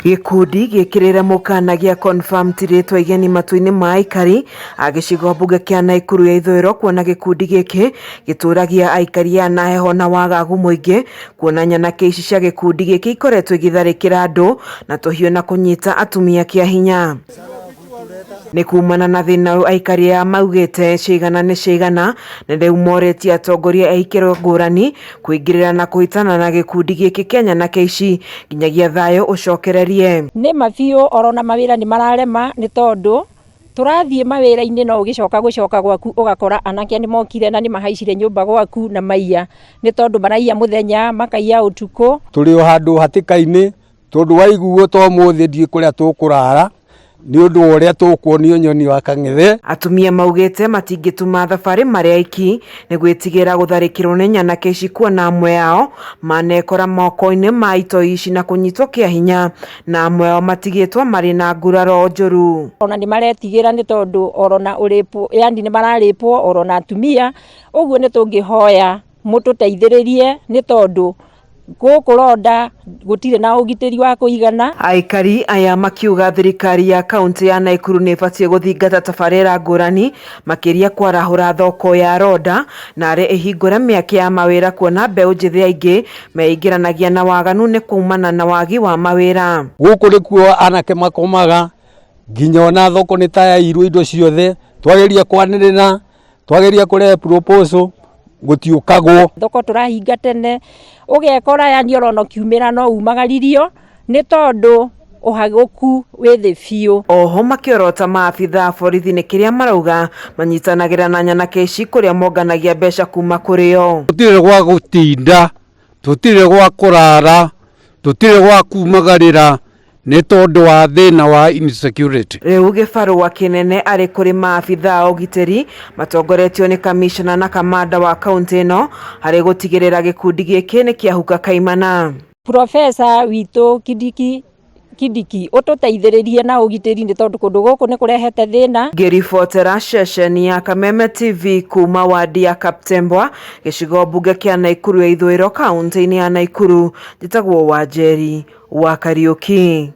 Gĩkundi gĩkĩrĩre mũkana gĩa Confirm ti rĩtwa igeni matũ-inĩ ma aikari a gĩcigo mbunge kĩa Naikuru ya ithũĩro kuona gĩkundi gĩkĩ gĩtũragia aikari aya na heho na wagagu mũingĩ kuona nyanake ici cia gĩkundi gĩkĩ ikoretwo igĩtharĩkĩra andũ na tũhiũ na kũnyita atumia kĩa hinya. Nĩ kumana na thĩna ũyũ aikari aya maugĩte ciigana nĩ ciigana na rĩu morĩtie atongoria a ikĩro ngũrani kũingĩrĩra na kũhĩtana na gĩkundi gĩkĩ kĩa nyanake ici nginyagia thayũ ũcokererie. Nĩ ma biũ orona mawĩra nĩ mararema nĩ tondũ tũrathiĩ mawĩra-inĩ no ũgĩcoka gũcoka gwaku ũgakora anake nĩ mokire na nĩ mahaicire nyũmba gwaku na maiya nĩ tondũ maraiya mũthenya makaiya ũtukũ. Tũrĩ o handũ hatĩka-inĩ tondũ waiguo ta ũmũthĩ ndiũĩ kũrĩa tũkũrara nĩ ũndũ wa ũrĩa tũkuonio nyoni wa kang'ethe. Atumia maugĩte matingĩtuma thabarĩ marĩ aiki nĩ gwĩtigĩra gũtharĩkĩrwo nĩ nyanake ici kuona amwe ao manekora moko-inĩ ma itoi ici na kũnyitwo kĩa hinya na amwe ao matigĩtwo marĩ na nguraro njũru. Ona nĩ maretigĩra nĩ tondũ orona ũrĩpwo, yani nĩ mararĩpwo orona atumia, ũguo nĩ tũngĩhoya mũtũteithĩrĩrie nĩ tondũ gũkũ Rhonda gũtirĩ na ũgitĩri wa kũigana. Aikari aya makiuga thirikari ya kaunti ya Naikuru nĩ ĩbatiĩ gũthingata tabarĩra ngũrani makĩria kwarahũra thoko ya Rhonda narĩ ĩhingũre mĩeke ya mawĩra kuona mbeũ njĩthĩ aingĩ meingĩranagia na waganu nĩ kumana na wagi wa mawĩra. Gũkũ nĩkuo anake makomaga nginya ona thoko nĩ ta yairwo indo ciothe, twageria kwanĩrĩra, twageria kũrehe proposal gũtiũkagwo. Thoko tũrahinga tene, ũgekora yani orona ũkiumĩra no umagaririo nĩ tondũ ũhagũku wĩ thĩ biũ. Oho makĩorota maabitha a borithi nĩ kĩrĩa marauga manyitanagĩra na nyanake ici kũrĩa monganagia mbeca kuma kũrĩ o. Tũtirĩ gwa gũtinda, tũtirĩ gwa kũrara, tũtirĩ gwa kumagarĩra nĩ tondũ wa thĩna wa insecurity. Rĩu gĩbarũa kĩnene arĩ kũrĩ maabitha a ũgitĩri matongoretio nĩ kamishna na kamanda wa kaunti ĩno harĩ gũtigĩrĩra gĩkundi gĩkĩ nĩ kĩahuka kaimana. Profesa witũ Kindiki Kindiki ũtũteithĩrĩrie na ũgitĩri nĩ tondũ kũndũ gũkũ nĩ kũrehete thĩna. Ngĩribotera ceceni ya Kameme TV kuma wadi ya Kaptembwa gĩcigo mbunge kĩa Naikuru ya ithũĩro kaunti-inĩ ya Naikuru, njĩtagwo Wanjeri wa Kariũki.